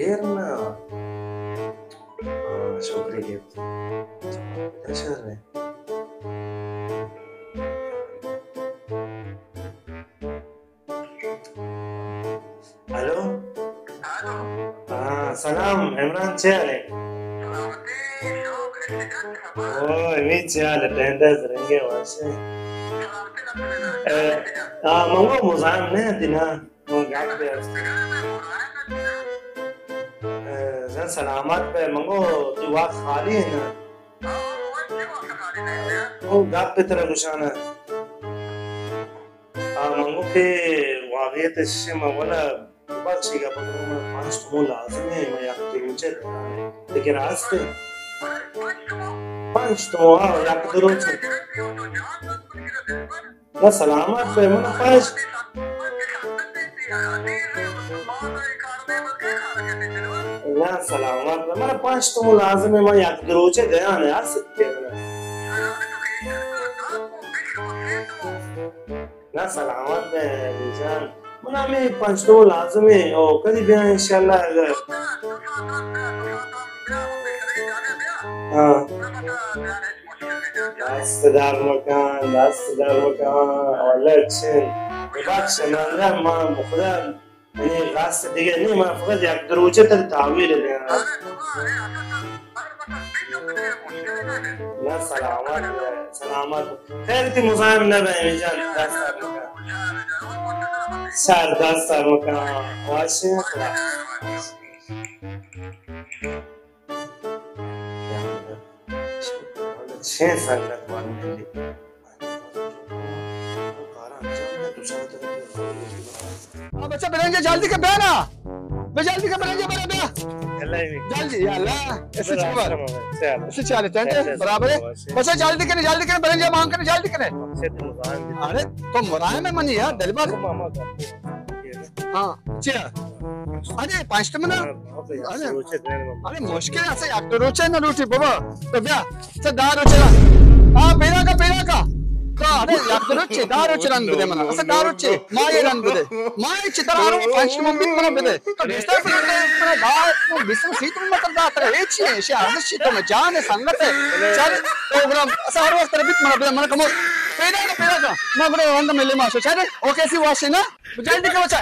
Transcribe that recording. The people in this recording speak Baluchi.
ایر نہ۔ آ، شکری گپت۔ شر۔ ہلو۔ ہلو۔ ہاں، سلام عمران، چے حال ہے؟ سلامتی، شوق، خیر۔ او، امی چے حال ہے؟ ٹینڈر رنگے واسے۔ سلامتی، الحمدللہ۔ اے، آ، منگو مزاحم نہ دینا۔ من گپ ء است۔ اے، زن سلامت بے، منگو تی وقت خالی ہے نا؟ او گپ ء ترا گشانا۔ آ، منگو کہ واقعیت اش ما ولا بخشی گپ ء من پانچ تومن لازم ہے، ما یک دو روچے دیکھ راست ہے۔ پانچ تومن، ہاں، یک دو روچے۔ نہ سلامت بے، من پنچ، نہ سلامت بے، من پنچ تومن لازم ہے، من یک دو روچے دیان ہے، ہر سکے۔ نہ سلامت بے جان، من ہمیں پنچ تومن لازم ہے، او کدی بیا انشاءاللہ اگر۔ ہاں۔ دست درد مکن، دست درد مکن، واللہ چین۔ ببخش من، ما خدا، یعنی قصد دیگه نی، ما فقط یک دو روچه تر تحویل دینا۔ نہ سلامت، سلامت۔ خیر تی مزاحم نہ بے جان، دست درد مکن۔ سر دست درد مکن، واشی خدا۔ چین سنگت وان ملی۔ ہاں بچہ، برنجے جلدی کے بیا نا۔ بے جلدی کے برنجے بیا، بیا۔ جلدی، یا اللہ۔ اسے چلے، ٹینٹ برابر ہے۔ بچہ جلدی کنے، جلدی کنے، برنجے مان کنے، جلدی کنے۔ ارے تو مراحم ہے منی یار، دلبر۔ ہاں، چیا؟ ارے پانچ تو منا۔ ارے، ارے مشکل است، یک دو روچے نہ لوٹی بابا۔ تو بیا، تو دہ روچے را۔ ہاں، پیدا کا، پیدا کا۔ تو ارے یک دو روچے، دہ روچے رند بدے منا۔ اسا دہ روچے، ما یہ رند بدے۔ ما یہ چتر آرو پانچ من بیت منا بدے۔ تو بیشتر بدے، منا دہ، بیس، سی تو مطلب دہ تر ہیچ نہیں۔ شی ارزش چی تو میں جان ہے، سنگت ہے۔ چل، پروگرام اسا ہر وقت بیت منا بدے، منا کمو۔ پیدا کا، پیدا کا۔ ما بڑے رند ملے ما شو۔ چل، اوکے سی واشے نا۔ جلدی کے بچا۔